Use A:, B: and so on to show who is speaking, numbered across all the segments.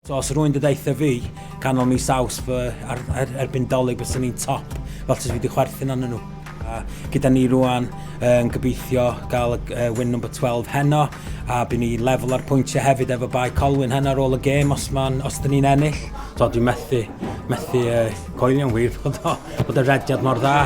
A: So os rwy'n dod eitha fi, canol mis Awst fy ar, ar, erbyn Dolig byswn ni'n top, fel sydd wedi chwerthin arnyn nhw. A gyda ni rwan yn gobeithio gael y win number 12 heno, a by ni lefel ar pwyntiau hefyd efo Bae Colwyn heno ar ôl y gêm os, man, os dyn ni'n ennill. So dwi'n methu, methu coelio'n wir bod, o, bod y rediad mor dda.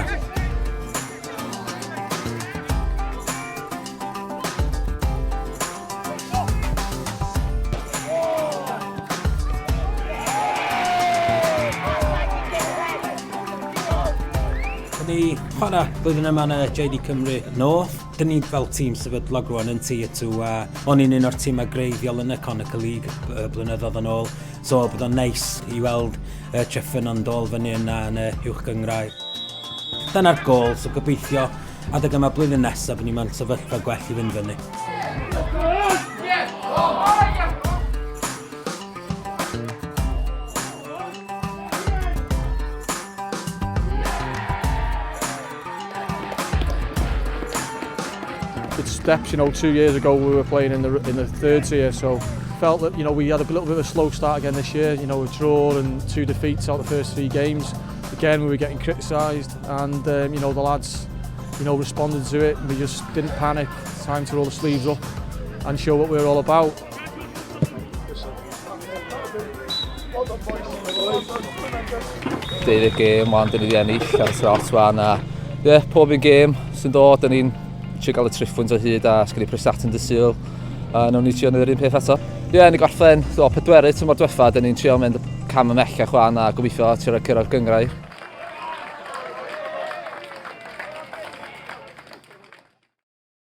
A: Ni chwarae blwyddyn yma yn y JD Cymru North. Dyn ni fel tîm sefydlog rwan yn Tier 2 a o'n i'n un o'r tîmau greiddiol yn y Conica League blynyddoedd yn ôl. So bydd o'n neis i weld y Treffynnon dôl fyny yna yn y uwch gynghrair. Dyna'r gôl, so gobeithio adeg yma blwyddyn nesaf bod ni mewn sefyllfa gwell i fynd fyny.
B: It's steps, 2 years ago we were playing in the third tier, so felt that we had a little bit of a slow start again this year. A draw and two defeats out of the first three games. Again, we were getting criticised, and the lads responded to it. We just didn't panic. Time to roll the sleeves up and show what we're all about.
C: 12 gêm, wan, dyn ni wedi ennill ar y trot wan, a ie, yeah, pob un gêm sy'n dod, dyn ni'n trio gael y triphwynt o hyd a sgynnu Prestatyn dy Sul, a nawn ni trio neud yr un peth eto. Ie, yeah, ni gorffen, do, pedwerydd tymor diwetha, dyn ni'n trio mynd cam ymhellach wan a gobeithio trio cyrraedd gynghrair.